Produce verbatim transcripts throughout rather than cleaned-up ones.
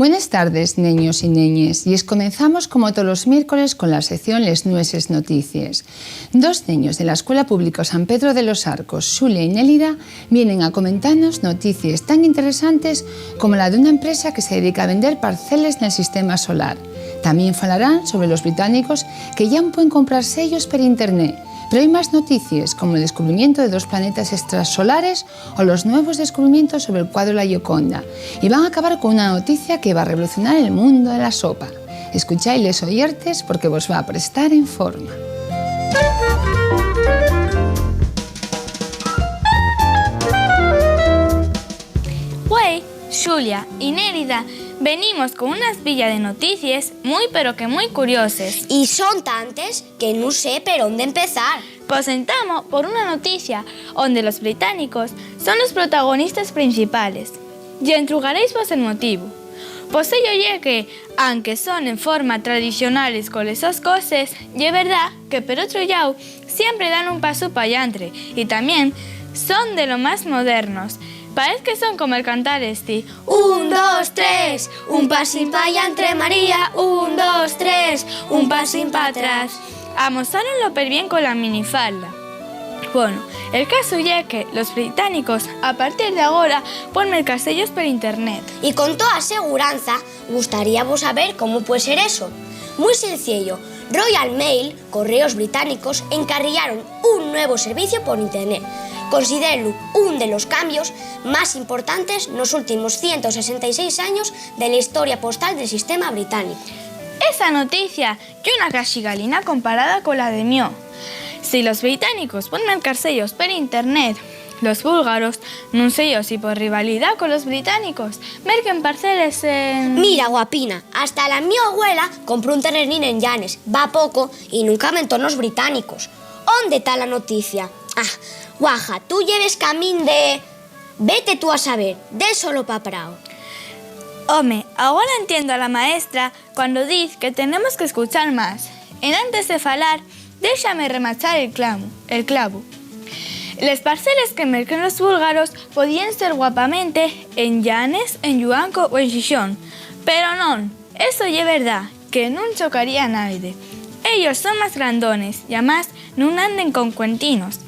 Buenas tardes, neños y neñes. Y es comenzamos, como tolos miércoles, con la sección Les Nueses Noticies. Dos neños de la Escuela Pública San Pedro de los Arcos, Xulia y Nélida, vienen a comentanos noticies tan interesantes como la d'una empresa que se dedica a vender parceles nel sistema solar. Tamién falarán sobre los británicos que yá puen comprar sellos per internet. Pero hai más noticies, como el descubrimiento de dos planetas extrasolares o los nuevos descubrimientos sobre el cuadro La Gioconda. Y van a acabar con una noticia que va a revolucionar el mundo de la sopa. Escuchái Les Oyertes, porque vos va a prestar en forma. Güei, Xulia y Nélida, venimos con una espilla de noticies mui, pero que mui curioses. Y son tantes que nun sé per ónde empezar. Pos entamo por una noticia onde los británicos son los protagonistas principales. Y entrugaréisvos el motivu. Pos ello ye que, anque son en forma tradicionales coles sos coses, ye verdá que, per otru llau, siempre dan un pasu p'allantre y tamién son de lo más modernos. Paez que son como el cantar esti: Un, dos, tres, un pasín p'allantre, María, un, dos, tres, un pasín p'atrás. Amosáronlo perbién cola minifalda. Bueno, el casu ye que los británicos, a partir d'agora, puen mercar sellos per internet. Y con toa seguranza, gustaríavos saber cómo pue ser eso. Mui senciello, Royal Mail, Correos Británicos, encarrillaron un nuevo servicio por internet. Considérenlu un de los cambios más importantes nos últimos ciento sesenta y seis años de la historia postal del sistema británico. Esa noticia ye una caxigalina comparada cola de mio. Si los británicos puen mercar sellos per internet, los búlgaros, nun sé yo si por rivalidá colos británicos, merquen parceles en... Mira, guapina, hasta la mio agüela compró un terrenín en Llanes, va poco, y nunca mentó nos británicos. ¿Ónde ta la noticia? Ah, guaja, tú lleves camín de... Vete tú a saber, de solo pa prao. Home, agora entiendo a la maestra cuando diz que tenemos que escuchar más. Enantes de falar, déxame remachar el clamu, el clavu. Les parceles que merquen los búlgaros podíen ser guapamente en Llanes, en Lluanco o en Xixón. Pero non, eso ye verdá, que nun chocaría a naide. Ellos son más grandones, y amás nun anden con cuentinos.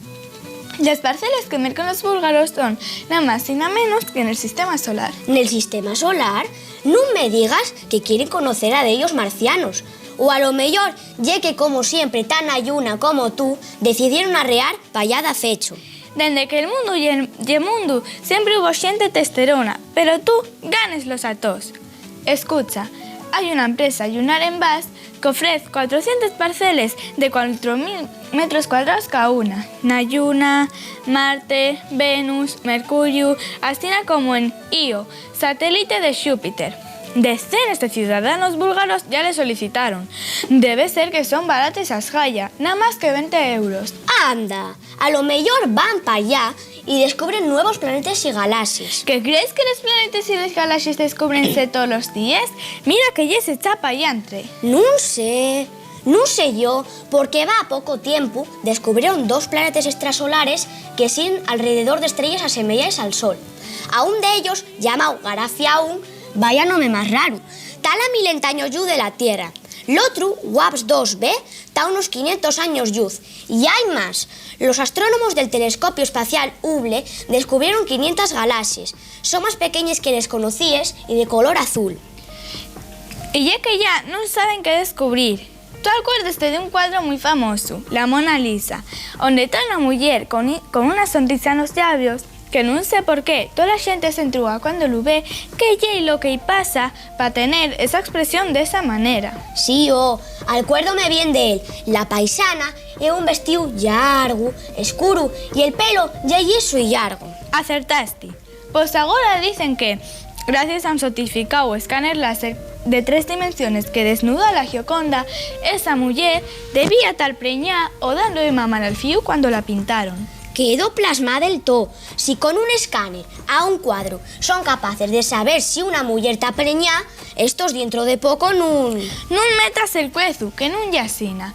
Les parceles que merquen los búlgaros son na más y na menos que nel sistema solar. ¿Nel sistema solar? Nun me digas que quieren conocer a dellos marcianos. O a lo meyor ye que, como siempre, tán na lluna como tú, decidieron arrear p'allá dafechu. Dende que'l mundu ye, ye mundu, siempre hubo xente testerona, pero tú ganeslos a toos. Escucha, hai una empresa llunar en Bas qu'ofrez cuatrocientes parceles de cuatro mil metros cuadraos cada una, na Lluna, Marte, Venus, Mercuriu, asina como en Io, satélite de Xúpiter. Decenes de ciudadanos búlgaros yá les solicitaron. Debe ser que son barates a esgaya, namás que venti euros. Anda, a lo meyor van p'allá y descubren nuevos planetes y galaxies. ¿Qué crees que los planetes y les galaxies descúbrense tolos díes? Mira que yes echá p'allantre. Nun sé, nun sé yo, porque va poco tiempu descubrieron dos planetes extrasolares que xiren alrededor d'estrelles asemeyaes al Sol. A un d'ellos, llamáu Garafia un, vaya nome más raru, ta a mil entaños lluz de la Tierra. L'otru, Waps dos b, ta unos quinientos años lluz. Y hai más. Los astrónomos del Telescopio Espacial Hubble descubrieron quinientas galaxies. Son más pequeñes que les conocíes y de color azul. Y ye que yá nun saben qué descubrir. Tú alcuérdeste d'un cuadru mui famosu, la Mona Lisa, onde ta una muyer con i-, con una sonrisa nos llabios, que nun sé por qué tola xente s'entruga cuando lu ve, qué ye lo que-y pasa pa tener esa espresión d'esa manera. Sí, oh, alcuérdome bien d'él. La paisana ye un vestíu llargu, escuru, y el pelo ye llisu y llargu. Acertasti. Pos agora dicen que, gracies a un sotificáu escáner láser de tres dimensiones que desnuda a la Gioconda, esa muyer debía tal preñá o dando de mamar al fíu cuando la pintaron. Quedó plasmá del too. Si con un escáner a un cuadru son capaces de saber si una muyer ta preñá, estos dientro de poco nun... Nun metas el cuezu, que nun ye asina.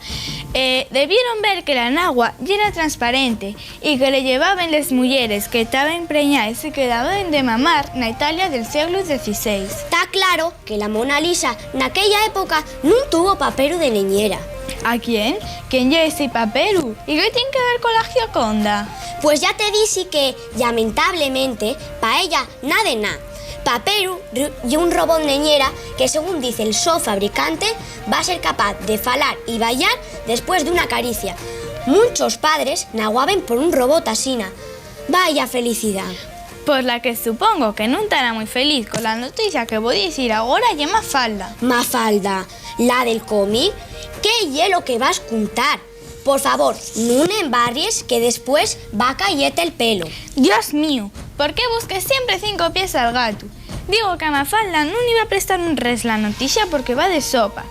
Eh, debieron ver que la nagua yera transparente y que le llevaben les muyeres que taben preñaes y que daben de mamar na Italia del sieglu dieciséis. Ta claro que la Mona Lisa naquella época nun tuvo paperu de neñera. ¿A quién? ¿Quién ye esi paperu? ¿Y qué tien que ver cola Gioconda? Pues ya te dixi que, llamentablemente, pa ella, na de na. Paperu ru-, ye un robot neñera que, según dice'l so fabricante, va ser capaz de falar y bailar después d'una caricia. Munchos padres naguaben por un robot asina. Vaya felicidá. Por la que supongo que nun tará mui feliz cola noticia que vou dicir agora ye Mafalda. Mafalda, la del cómic? ¿Qué ye lo que vas cuntar? Por favor, nun embarries, que después va cayete el pelo. Dios míu, ¿por qué busques siempre cinco pies al gatu? Digo que a Mafalda nun iba prestar un res la noticia porque va de sopa.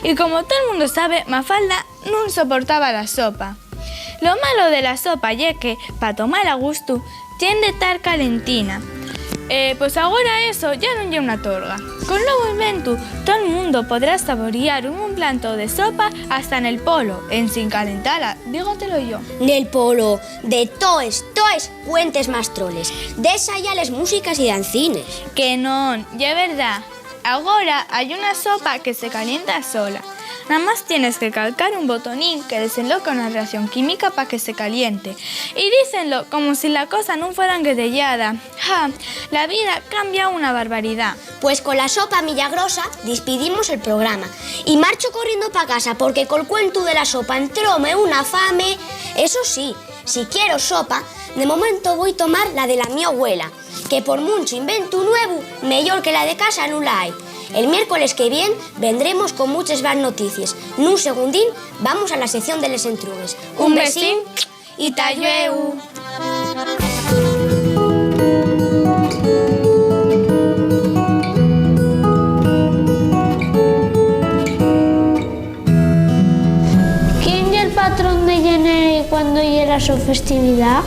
Y como tol mundu sabe, Mafalda nun soportaba la sopa. Lo malo de la sopa ye que, pa tomala a gustu, tien de tar calentina. Eh, pues agora eso ya nun ye una torga. Col novu inventu, tol mundu podrá saborear un buen plato de sopa hasta nel polo, ensin calentala, dígotelo yo. Nel polo, de toes, toes, cuentes más troles. Dexa ya les músiques y dancines. Que non, ye verdá. Agora hai una sopa que se calienta sola. Namás tienes que calcar un botonín que desenloca una reacción química pa que se caliente. Y dícenlo como si la cosa nun fuera enguedeyada. ¡Ja! La vida cambia una barbaridá. Pues cola sopa millagrosa dispidimos el programa. Y marcho corriendo pa casa porque col cuentu de la sopa entróme una fame. Eso sí, si quiero sopa, de momento voi tomar la de la mi abuela, que por muncho inventu nuevu, meyor que la de casa nun la hai. El miércoles que vien vendremos con muches más noticies. Nun segundín, vamos a la sección de les entrugues. Un besín y ta llueu. ¿Quién ye'l patrón de Llanera y cuándo ye la so festividá?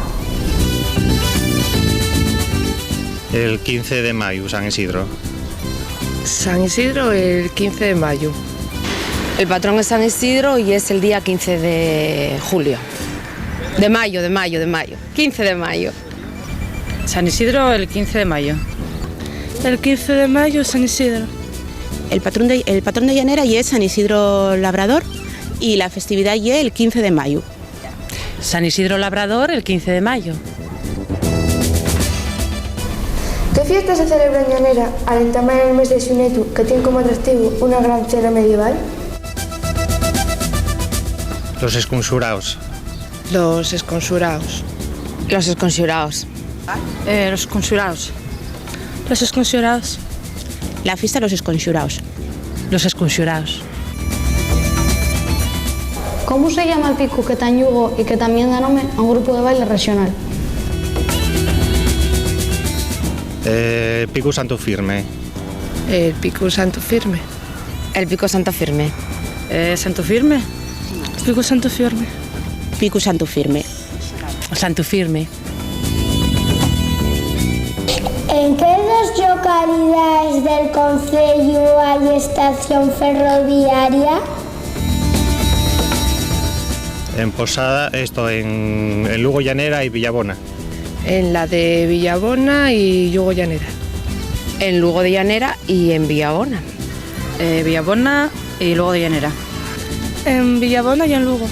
El quince de mayu, San Isidro. San Isidro, el quince de mayu. El patrón es San Isidro y es el día quince de julio. De mayo, de mayo, de mayo. Quince de mayo. San Isidro, el quince de mayo. El quince de mayo, San Isidro. El patrón de, el patrón de Llanera ye San Isidro Labrador y la festividá ye el quince de mayu. San Isidro Labrador, el quince de mayo. ¿Qué fiesta se celebra en Llanera al entamar el mes de xunetu que tien como atractivu una gran cena medieval? Los esconxuraos. Los esconxuraos. Los esconxuraos. Eh, los esconxuraos. Los esconxuraos. La fiesta los esconxuraos. Los esconxuraos. ¿Cómo se llama el picu que ta en Llugo y que tamién da nome a un grupu de baile rexonal? Eh, Picu Santu Firme. El Picu Santu Firme. El Picu Santu Firme. Eh, Santu Firme. Picu Santu Firme. Picu Santu Firme. Santu Firme. ¿En qué dos llocalidaes del conceyu hai estación ferroviaria? En Posada, esto, en, en Lugo Llanera y Villabona. En la de Villabona y Lugo Llanera. En Lugo de Llanera y en Villabona. Eh, Villabona y Lugo de Llanera. En Villabona y en Lugo.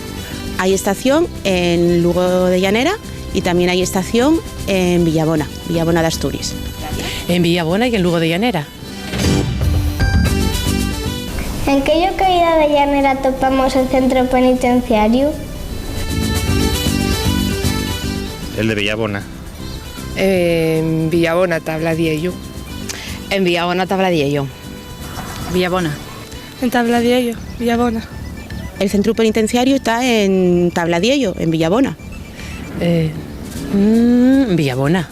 Hai estación en Lugo de Llanera y tamién hai estación en Villabona, Villabona d'Asturies. En Villabona y en Lugo de Llanera. ¿En qué llocalidá de Llanera atopamos el centru penitenciariu? El de Villabona. En Villabona, Tabladiello. En Villabona, Tabladiello. Villabona. En Tabladiello, Villabona. El centru penitenciariu ta en Tabladiello, en Villabona. Eh, mm, Villabona.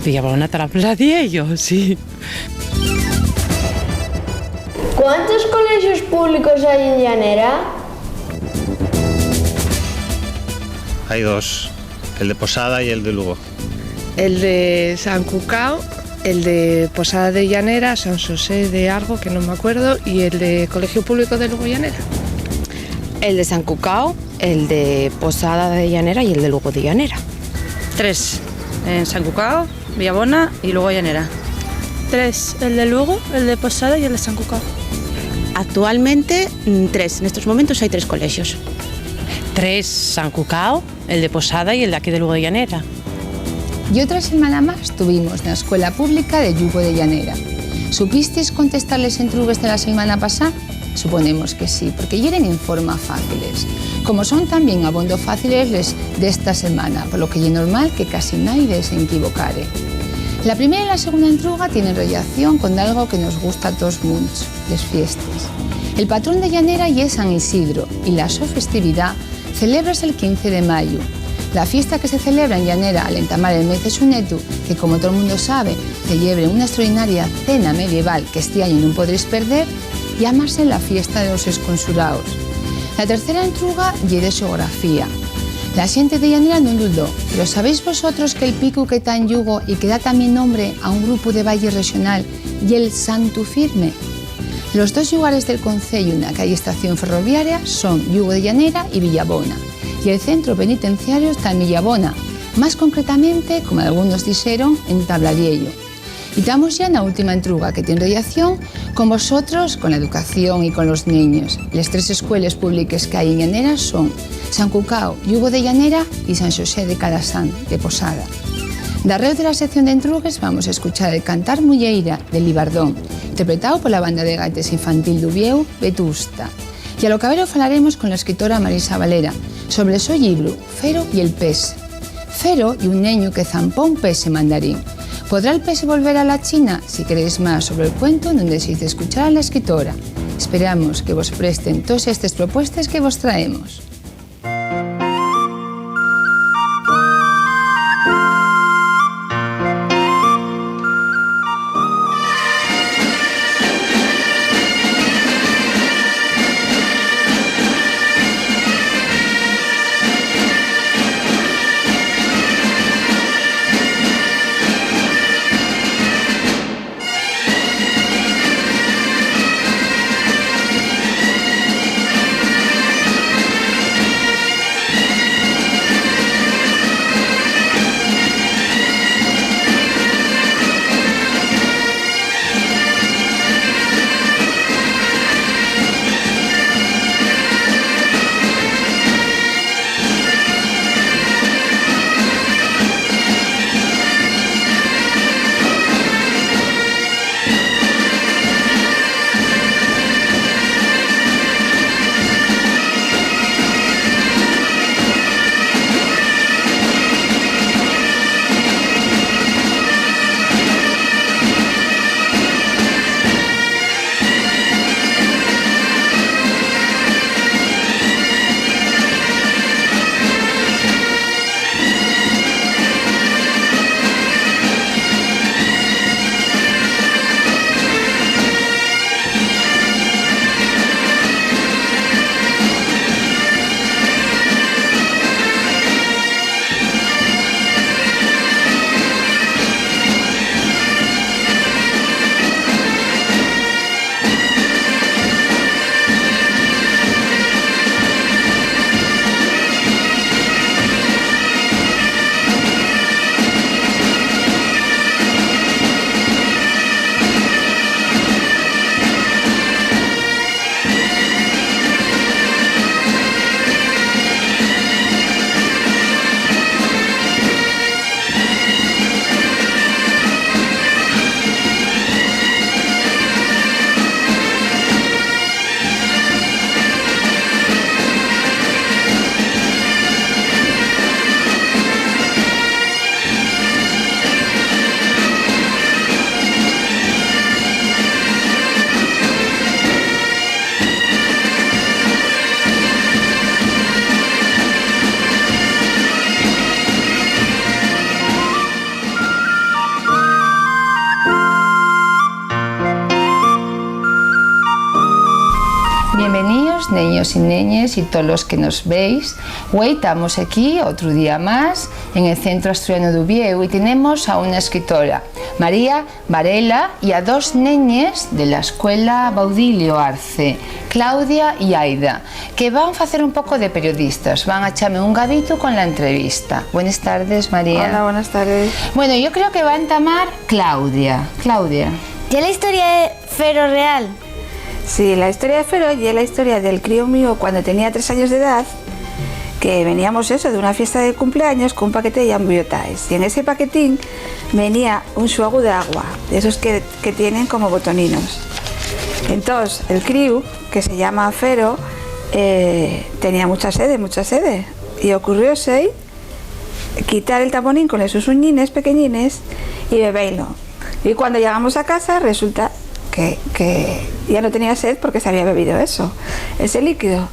Villabona, Tabladiello, sí. ¿Cuántos colexios públicos hai en Llanera? Hai dos. El de Posada y el de Lugo. El de San Cucao, el de Posada de Llanera, San José de algo, que no me acuerdo, y el de Colegio Público de Lugo Llanera. El de San Cucao, el de Posada de Llanera y el de Lugo de Llanera. Tres, en San Cucao, Villabona y Lugo Llanera. Tres, el de Lugo, el de Posada y el de San Cucao. Actualmente, mm, tres. Nestos momentos hai tres colexios. Tres, San Cucao, el de Posada y el de aquí de Lugo de Llanera. Y otra selmana más tuvimos na Escuela Pública de Llugo de Llanera. ¿Supistis contestar les entrugues de la selmana pasá? Suponemos que sí, porque yeren en forma fáciles. Como son tamién abondo fáciles les d'esta selmana, por lo que ye normal que casi naide s'enquivocare. La primera y la segunda entruga tienen rellación con dalgo que nos gusta a tos muncho, les fiestes. El patrón de Llanera ye San Isidro, y la so festividá celébrase el quince de mayu. La fiesta que se celebra en Llanera al entamar el mes de xunetu, que, como tol mundu sabe, celebren una extraordinaria cena medieval que esti añu nun podréis perder, llámase la Fiesta de los Esconsuraos. La tercera entruga ye de xeografía. La xente de Llanera nun dudó, pero ¿sabéis vosotros que'l picu que ta en Llugo y que da tamién nombre a un grupu de valles rexonal ye'l Santu Firme? Los dos llugares del conceyu na qu'hai estación ferroviaria son Llugo de Llanera y Villabona, y el centro penitenciario ta en Villabona, más concretamente, como algunos dixeron, en Tablariello. Y tamos ya na última entruga que tien rellación con vosotros, con la educación y con los neños. Les tres escueles públiques qu'hai en Llanera son San Cucao, Llugo de Llanera y San Xosé de Calasán, de Posada. Darréu de la sección d'entrugues vamos a escuchar el Cantar Muyeira de Libardón, interpretao pola Banda de Gaites Infantil d'Uviéu, Vetusta. Y a lo cabero falaremos con la escritora Marisa Valera sobre el so llibru Fero y el pez. Fero ye un neñu que zampó un pez en mandarín. ¿Podrá el pez volver a la China? Si queréis más sobre el cuento, nun dexéis d'escuchar a la escritora. Esperamos que vos presten toes estes propuestes que vos traemos. Neños y neñes y tolos que nos veis, güei tamos equí otru día más en el Centro Asturiano d'Uviéu y tenemos a una escritora, María Varela, y a dos neñes de la Escuela Baudilio Arce, Claudia y Aida, que van facer un poco de periodistas, van a echame un gabitu con la entrevista. Buenas tardes, María. Hola, buenas tardes. Bueno, yo creo que va a entamar Claudia. Claudia. ¿Ye la historia de Fero real? Sí, la historia de Fero ye la historia del crío mío cuando tenía tres años de edad, que veníamos eso, de una fiesta de cumpleaños con un paquete de llambuyotaes. Y en ese paquetín venía un xuegu d'agua, de esos que, que tienen como botoninos. Entós, el críu, que se llama Fero, eh, tenía mucha sede, mucha sede. Y ocurrióse quitar el taponín con les sus uñines pequeñines y bebéilo. Y cuando llegamos a casa, resulta que, que ya no tenía sed porque se había bebido eso, ese líquido.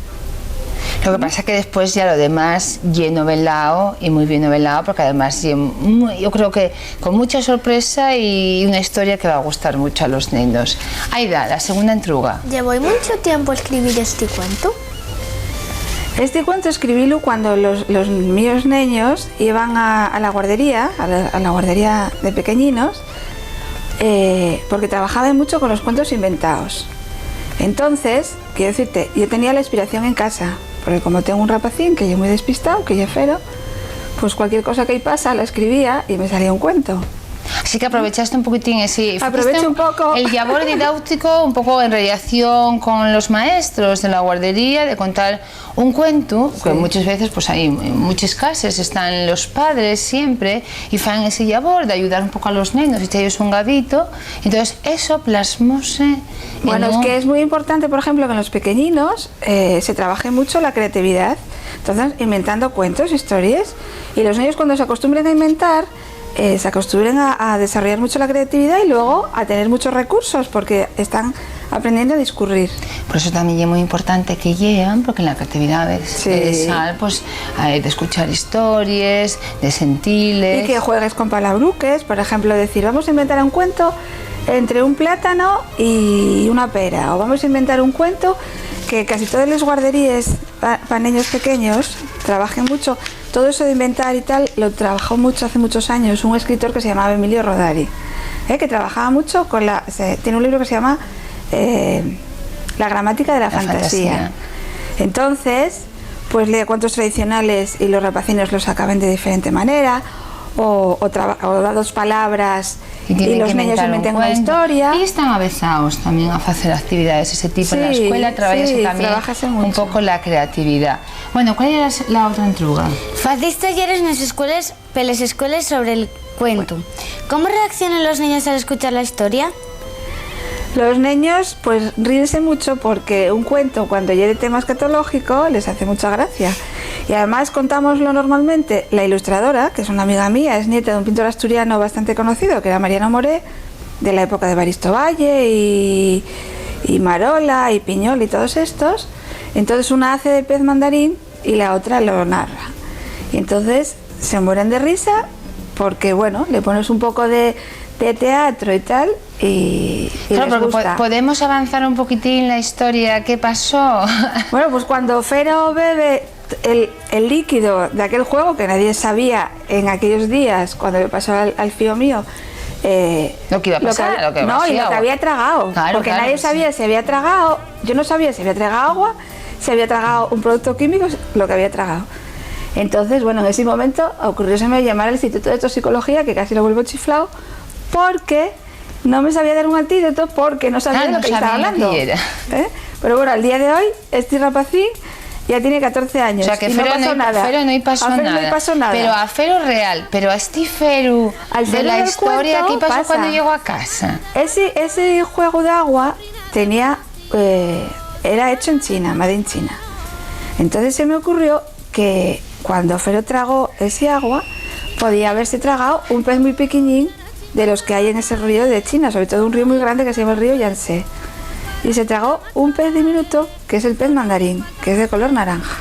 Lo que pasa que después ya lo demás ye novelao, y muy bien novelao, porque además ye mu-, yo creo que con mucha sorpresa y una historia que va a gustar mucho a los nenos. Aida, la segunda entruga. ¿Llevó mucho tiempo escribir este cuento? Este cuento escribílu cuando los, los míos neños iban a, a la guardería, a la, a la guardería de pequeñinos, eh, porque trabajaba mucho con los cuentos inventados. Entonces, quiero decirte, yo tenía la inspiración en casa, porque como tengo un rapacín que ye muy despistado, que ye Fero, pues cualquier cosa que ahí pasa la escribía y me salía un cuento. Así que aprovechaste un poquitín ese, Aprovecho fuiste un poco. El llabor didáutico, un poco en relación con los maestros de la guardería, de contar un cuentu, que Sí. muchas veces, pues, ahí en muchas casas están los padres siempre y fan ese llabor de ayudar un poco a los nenos, echalles un gabito. Entonces, eso plasmóse en Bueno, es un que es muy importante, por ejemplo, que en los pequeñinos, eh, se trabaje mucho la creatividad. Entonces, inventando cuentos, historias, y los niños cuando se acostumbren a inventar, eh, se acostumbren a, a desarrollar mucho la creatividad y luego a tener muchos recursos, porque están aprendiendo a discurrir. Por eso también es muy importante que llean, porque la creatividad es Sí. de sal, pues, eh, de escuchar historias, de sentirles. Y que juegues con palabruques, por ejemplo, decir, "Vamos a inventar un cuento entre un plátano y una pera", o "Vamos a inventar un cuento", que casi todas las guarderías pa, pa neños pequeños trabajen mucho. Todo eso de inventar y tal lo trabajó mucho hace muchos años un escritor que se llamaba Emilio Rodari, ¿eh? Que trabajaba mucho con la, se, tiene un libro que se llama, eh, La gramática de la La fantasía. fantasía. Entonces, pues lee cuentos tradicionales y los rapacinos los acaben de diferente manera, o, o traba-, o da dos palabras Y y tienen los que niños inventar un inventen una cuento. Historia. Y están avezaos también a hacer actividades de ese tipo en la Sí, escuela, trabájase sí, también trabájase un mucho. Poco la creatividad. Bueno, ¿cuál era la otra entruga? Facéis talleres nes escueles, peles escueles sobre el cuento. ¿Cómo reaccionan los niños al escuchar la historia? Los neños, pues, ríense mucho porque un cuento, cuando ye de tema escatológico, les hace mucha gracia. Y además contámoslo normalmente, la ilustradora, que es una amiga mía, es nieta de un pintor asturiano bastante conocido, que era Mariano Moré, de la época de Baristo Valle y, y Marola y Piñol y todos estos. Entonces una hace de pez mandarín y la otra lo narra. Y entonces se mueren de risa porque, bueno, le pones un poco de, de teatro y tal, y, y Claro, les porque po-, gusta. Podemos avanzar un poquitín la historia, ¿qué pasó? Bueno, pues cuando Fero bebe el, el líquido de aquel juego que nadie sabía en aquellos días, cuando le pasó al, al fío mío, eh, Lo que iba a lo que pasar, había, lo que no, y lo pasaba. Que había tragado, Claro, porque claro, nadie sí. Sabía si había tragado, yo no sabía si había tragado agua, si había tragado un producto químico, lo que había tragado. Entonces, bueno, en ese momento ocurrióseme llamar al Instituto de Toxicología, que casi lo vuelvo chiflao, porque no me sabía dar un antídoto, porque no sabía Ah, de lo no que estaba sabía lo que hablando. Era. ¿Eh? Pero bueno, al día de hoy, este rapacín ya tiene catorce años O sea, que y no Fero pasó no, nada. Fero no pasó A Fero no nada. Pasó nada. Pero a Fero real, pero a este Fero Al de Fero la del historia, cuento ¿qué pasó pasa. Cuando llegó a casa? Ese, ese juego de agua tenía, eh, era hecho en China, made in China. Entonces se me ocurrió que cuando Fero tragó ese agua, podía haberse tragado un pez muy pequeñín de los que hay en ese río de China, sobre todo un río muy grande que se llama el río Yangtze. Y se tragó un pez diminuto, que es el pez mandarín, que es de color naranja.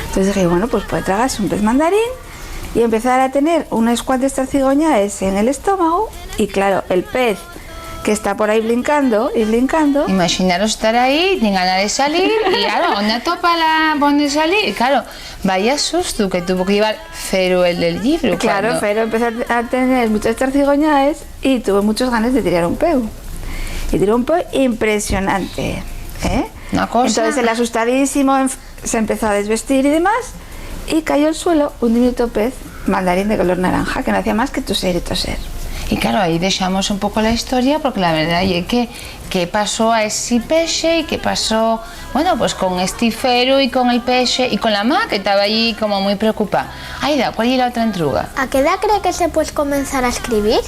Entonces dije, bueno, pues puede tragarse un pez mandarín, y empezar a tener unas cuantas cigoñaes en el estómago, y claro, el pez que está por ahí blincando y blincando. Imaginaros estar ahí, tien ganas de salir, y claro, ¿dónde atopa la, dónde salir? Y claro, vaya sustu que tuvo que llevar Fero el del libro. Claro, cuando Fero empezó a tener muchas tarcigoñaes y tuvo muchos ganes de tirar un peu. Y tiró un peu impresionante, ¿eh? Una cosa. Entonces, él asustadísimo, enf-, se empezó a desvestir y demás, y cayó al suelo un diminuto pez mandarín de color naranja, que no hacía más que toser y toser. Y claro, ahí dexamos un poco la historia, porque la verdad ye que, ¿qué pasó a esi pexe? ¿Y qué pasó, bueno, pues con esti Fero y con el pexe y con la ma, que taba allí como muy preocupada? Aida, ¿cuál ye la otra entruga? ¿A qué edá cree que se pues comenzar a escribir?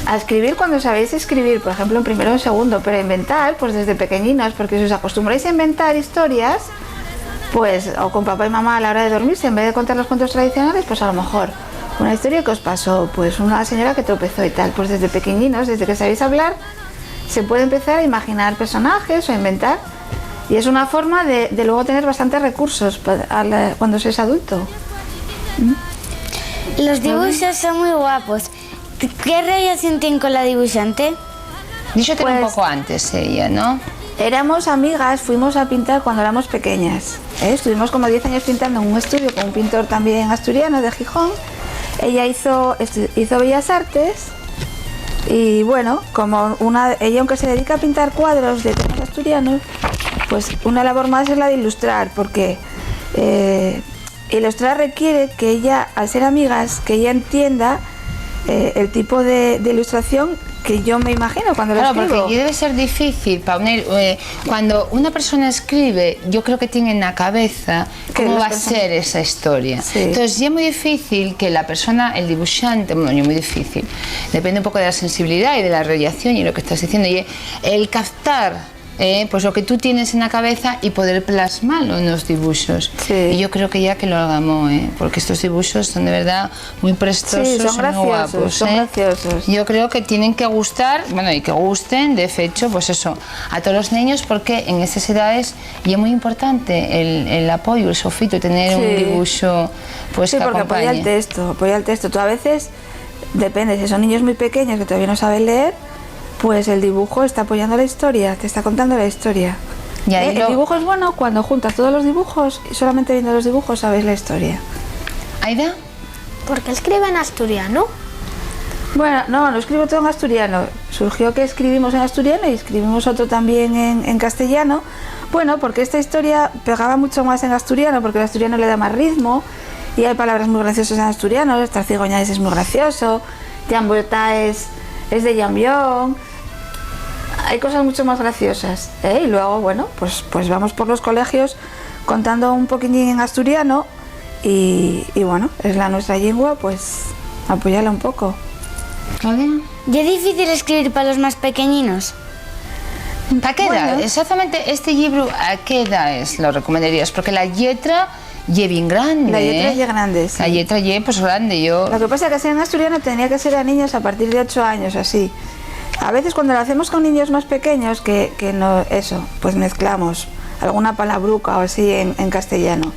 A escribir cuando sabéis escribir, por ejemplo, en primero o en segundo, pero a inventar, pues desde pequeñinos, porque si os acostumbráis a inventar historias, pues, o con papá y mamá a la hora de dormirse, en vez de contar los cuentos tradicionales, pues a lo mejor una historia que os pasó, pues una señora que tropezó y tal, pues desde pequeñinos, desde que sabéis hablar, se puede empezar a imaginar personajes o a inventar, y es una forma de, de luego tener bastantes recursos pa-, a la- cuando se es adulto. ¿Mm? Los dibuxos son mui guapos. ¿Qué rellación tien cola dibuxante? Díxote un Pues poco antes ella, ¿no? Éramos amigas, fuimos a pintar cuando éramos pequeñas, ¿eh? Estuvimos como diez años pintando en un estudio con un pintor también asturiano de Gijón. Ella hizo, estu- hizo Bellas Artes y, bueno, como una, ella, aunque se dedica a pintar cuadros de temas asturianos, pues una labor más es la de ilustrar, porque, eh, ilustrar requiere que ella, al ser amigas, que ella entienda, eh, el tipo de, de ilustración que yo me imagino cuando lo Claro, porque escribo. Debe ser difícil, pa una il- eh, cuando una persona escribe, yo creo que tiene en la cabeza Que cómo los va a personajes ser esa historia. Sí. Entonces, ya es muy difícil que la persona, el dibujante, bueno, ya es muy difícil, depende un poco de la sensibilidad y de la relación y lo que estás diciendo, y el captar, eh, pues lo que tú tienes en la cabeza y poder plasmarlo en los dibujos. Sí. Y yo creo que ya que lo hagamos, eh, porque estos dibujos son de verdad muy prestosos, Sí, son muy graciosos, guapos, son eh. Graciosos. Yo creo que tienen que gustar, bueno, y que gusten, de hecho, pues eso, a todos los niños, porque en esas edades y es muy importante el, el apoyo, el sofito, tener un Sí. Dibujo, pues, Sí, que porque apoya el acompañe. Texto, apoya el texto. Tú a veces, depende, si son niños muy pequeños que todavía no saben leer, pues el dibujo está apoyando la historia, te está contando la historia. Y ahí Eh, lo El dibujo es bueno cuando juntas todos los dibujos y solamente viendo los dibujos sabes la historia. ¿Aida? ¿Por qué escribe en asturiano? Bueno, no, no escribo todo en asturiano. Surgió que escribimos en asturiano y escribimos otro también en, en castellano. Bueno, porque esta historia pegaba mucho más en asturiano, porque el asturiano le da más ritmo y hay palabras muy graciosas en asturiano. Estar cigoña es muy gracioso, llambueta es, es de llambión. Hay cosas mucho más graciosas, ¿eh? Y luego, bueno, pues, pues vamos por los colegios contando un poquitín en asturiano y, y, bueno, es la nuestra lengua, pues apoyarla un poco. ¿Claudia? ¿Ye difícil escribir pa los más pequeñinos? ¿Pa qué edad? Bueno. Exactamente, este libro, ¿a qué edades lo recomendarías? Porque la lletra ye bien grande, La lletra ¿eh? Ye grande, sí. La lletra ye, pues, grande, yo Lo que pasa es que ser en asturiano tendría que ser a niños a partir de ocho años, así. A veces cuando lo hacemos con niños más pequeños, que, que no, eso, pues mezclamos alguna palabruca o así en, en castellano.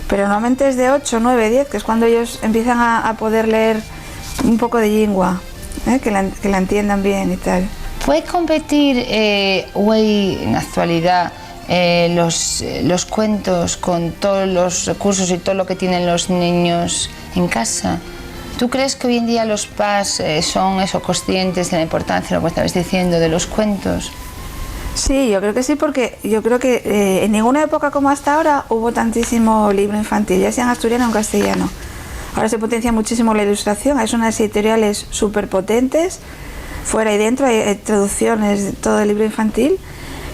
Pero normalmente es de ocho, nueve, diez, que es cuando ellos empiezan a, a poder leer un poco de lengua, ¿eh? Que la, que la entiendan bien y tal. ¿Puede competir, eh, hoy, en actualidad, eh, los, los cuentos con todos los recursos y todo lo que tienen los niños en casa? ¿Tú crees que hoy en día los pas, eh, son eso, conscientes de la importancia, lo que estabas diciendo, de los cuentos? Sí, yo creo que sí, porque yo creo que, eh, en ninguna época como hasta ahora hubo tantísimo libro infantil, ya sea en asturiano o en castellano. Ahora se potencia muchísimo la ilustración, hay unas editoriales súper potentes, fuera y dentro, hay, hay traducciones, todo el libro infantil.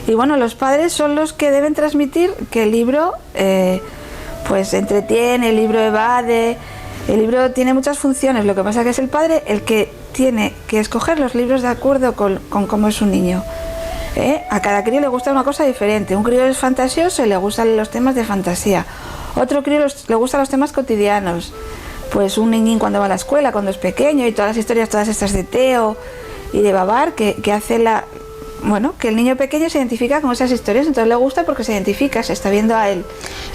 Y bueno, los padres son los que deben transmitir que el libro, eh, pues entretiene, el libro evade, el libro tiene muchas funciones. Lo que pasa que es el padre el que tiene que escoger los libros de acuerdo con, con cómo es su niño. ¿Eh? A cada crío le gusta una cosa diferente. Un crío es fantasioso y le gustan los temas de fantasía. Otro crío los- le gustan los temas cotidianos. Pues un niñín cuando va a la escuela, cuando es pequeño, y todas las historias, todas estas de Teo y de Babar, que, que hace la, bueno, que el niño pequeño se identifica con esas historias, entonces le gusta porque se identifica, se está viendo a él.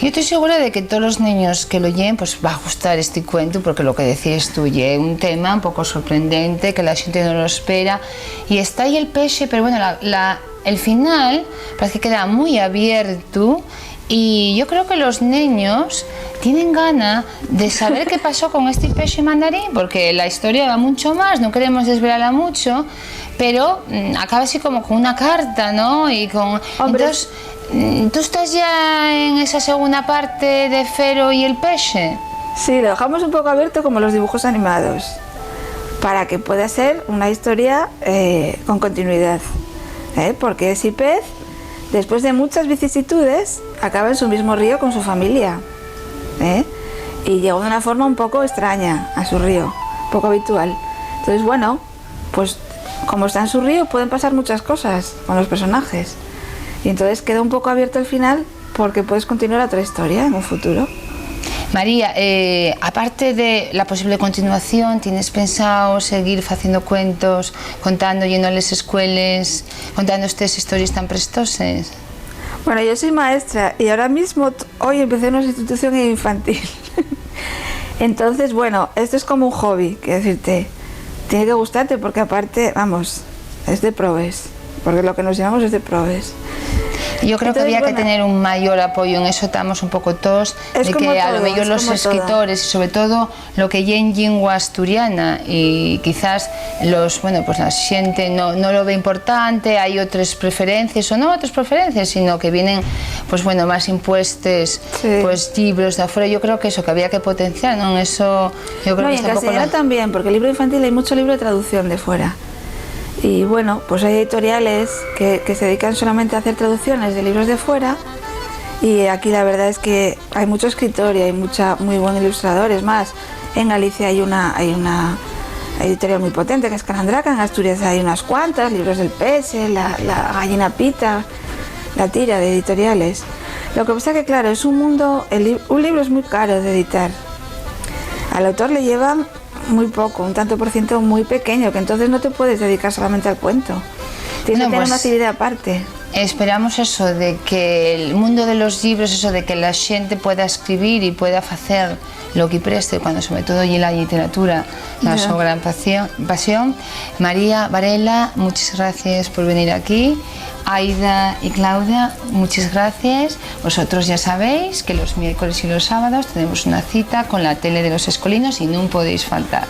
Yo estoy segura de que todos los niños que lo oyen, pues va a gustar este cuento, porque lo que decías tú, ye un tema un poco sorprendente, que la gente no lo espera, y está ahí el peche, pero bueno, la, la- el final parece que queda muy abierto y yo creo que los niños tienen gana de saber qué pasó con este peche mandarín, porque la historia va mucho más, no queremos desvelarla mucho, pero mm, acaba así como con una carta, ¿no? Y con... Hombre, entonces, mm, ¿tú estás ya en esa segunda parte de Fero y el peche? Sí, lo dejamos un poco abierto como los dibujos animados, para que pueda ser una historia eh, con continuidad, ¿eh? Porque ese pez, después de muchas vicisitudes, acaba en su mismo río con su familia, ¿eh? Y llegó de una forma un poco extraña a su río, poco habitual. Entonces, bueno, pues como está en su río pueden pasar muchas cosas con los personajes. Y entonces queda un poco abierto el final porque puedes continuar otra historia en un futuro. María, eh, aparte de la posible continuación, ¿tienes pensado seguir haciendo cuentos, contando, yendo a las escuelas, contando estas historias tan prestosas? Bueno, yo soy maestra y ahora mismo t- hoy empecé en una institución infantil. Entonces, bueno, esto es como un hobby, quiero decirte, tiene que gustarte porque aparte, vamos, es de probes, porque lo que nos llevamos es de probes. Yo creo que había que tener un mayor apoyo en eso, estamos un poco todos, de que a lo mejor los escritores y sobre todo lo que ye en lengua asturiana y quizás los, bueno, pues la gente no, no lo ve importante, hay otras preferencias o no otras preferencias, sino que vienen, pues bueno, más impuestos, sí, pues libros de afuera. Yo creo que eso, que había que potenciar, ¿no? Eso, yo creo no, que y en castellano también, porque el libro infantil hay mucho libro de traducción de fuera. Y bueno, pues hay editoriales que, que se dedican solamente a hacer traducciones de libros de fuera. Y aquí la verdad es que hay mucho escritor y hay mucha muy buen ilustrador. Es más, en Galicia hay una, hay una editorial muy potente que es Calandraca. En Asturias hay unas cuantas, Libros del Peche, La, la Gallina Pita, la tira de editoriales. Lo que pasa que, claro, es un mundo, el li- un libro es muy caro de editar. Al autor le llevan muy poco, un tanto por ciento muy pequeño, que entonces no te puedes dedicar solamente al cuento. Tienes que tener una actividad aparte. Esperamos eso, de que el mundo de los libros, eso de que la gente pueda escribir y pueda hacer lo que preste, cuando sobre todo y la literatura, la so gran pasión, pasión. María Varela, muchas gracias por venir aquí. Aida y Claudia, muchas gracias. Vosotros ya sabéis que los miércoles y los sábados tenemos una cita con la tele de los escolinos y no podéis faltar.